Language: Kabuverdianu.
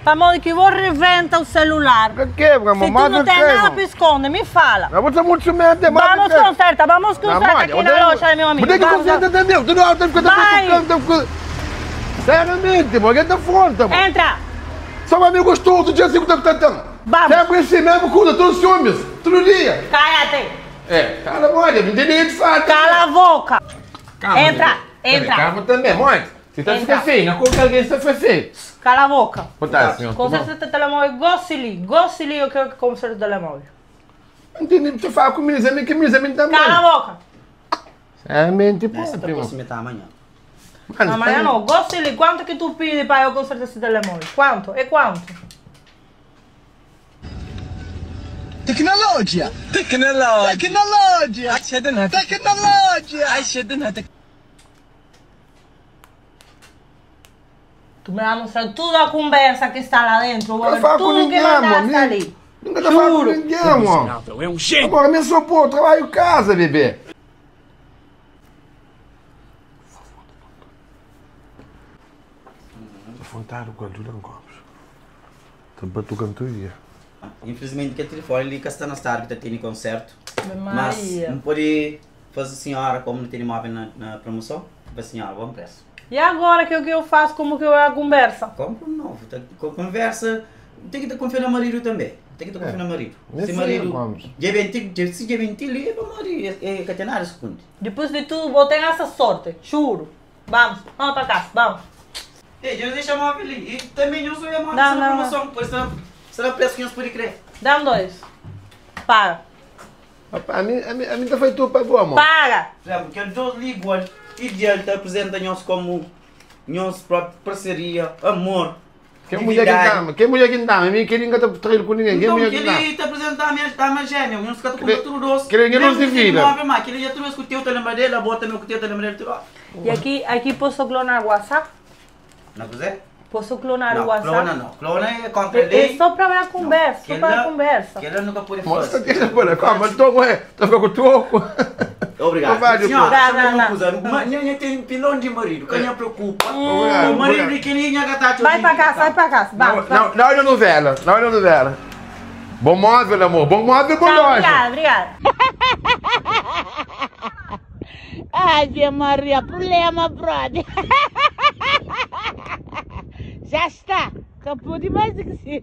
Pamodi ki bo reventa o celular? Ka kebra, Se amor, tu não mas tem nada quebra. para esconder, me fala. Não, você é muito ciumento, mas Vamos conserta, vamos Não, conserta olha, aqui na eu loja de meu amigo. Mas tem que Vamos, consertar também. Toda hora tem que ficar Vai. tocando, Seriamente, mano, alguém tá afronta, mano. Entra! Só um amigo gostoso, dia assim que tá tentando. Vamos. Sempre assim mesmo, cuida, todos os ciúmes, todo dia. Cállate! É, cala, olha, não tem nem de fato. Cala a boca! Calma, Entra, bebê. entra. Calma também, mãe. Você tá Entra. ficando feio, não coloca alguém, você foi feio. Cala a boca! Boa tarde, senhor. Conserta este telemóvel, Gossili, Gossili, eu quero que conserte o telemóvel. Não tem nem que falar com o menino, que o menino também. Cala a boca! Seriamente, pô, Essa primo. posso meter amanhã. Mano, Amanhã tá- não, Gossili, quanto que tu pede para eu consertar esse telemóvel? Quanto? É quanto? Tecnologia! Tecnologia. Tecnologia! أشهد Tecnologia! أشهد انها تك... Tu me vai mostrar toda a conversa que está lá dentro, vou Não ver fala com tudo que ninguém, mano. mandaste ali. Nunca tá falando com Juro. ninguém, mano. É um gênio. Agora, me sopor, trabalho em casa, bebê. Vontade com a Julian Gomes. Tô batucando todo dia. Infelizmente, que o telefone ali que está na tarde que tem concerto. Ave Mas Maria. não pode fazer a senhora como não tem imóvel na, na promoção. Para a senhora, bom preço. E agora que o que eu faço, como que eu é a conversa? Compra um novo. Tá, com conversa. Tem que ter confiar no marido também. Tem que ter confiar no marido. Nem Se sei, marido. Gomes. Já bem, se já bem, é para marido. É que tem nada esconde. Depois de tudo, vou ter essa sorte, juro. Vamos, vamos para casa, vamos. Ei, eu deixo a móvel ali. E também eu sou a móvel Não, na não, não. promoção. Pois será, será o preço que nós podemos crer. Dá-me dois. Paga. Rapaz, a mim, a mim, a mim tá feito para boa, amor. Paga! Por exemplo, que eles dois igual. E ele apresenta-nos como nossa própria parceria, amor. Quem mulher que divindade. dá, quem mulher que dá, a mim que ninguém tá traindo com ninguém, quem Então, mulher que que dá. ele te apresenta a minha, a minha gêmea, eu fico com Que- tudo doce. que ninguém não se vira. Não, mas que ele já trouxe o teu telemóvel dele, bota meu com o teu telemóvel dele, tudo. E aqui, aqui posso clonar o WhatsApp? Não quiser? Posso clonar o Não, WhatsApp? clona não. Clona é contra a É, lei. é só para ver a conversa, só Que para a ela- conversa. Que ela nunca pode Mostra fazer. que ele calma, tô com, tô ficando com troco. Obrigado. Vai, Senhora, Dá, sabe dá, uma dá. coisa? Ma- Nhanha tem pilão de marido, que não preocupa. Obrigado, O marido obrigado. de quem ninguém tá Vai para casa, vai para casa. Vamos, Não, vamos. não, não olha novela, não olha novela. Bom móvel, amor, bom móvel, bom Tchau, loja. obrigada, obrigada. Ave Maria, problema, brother. Já está. Acabou demais que sim.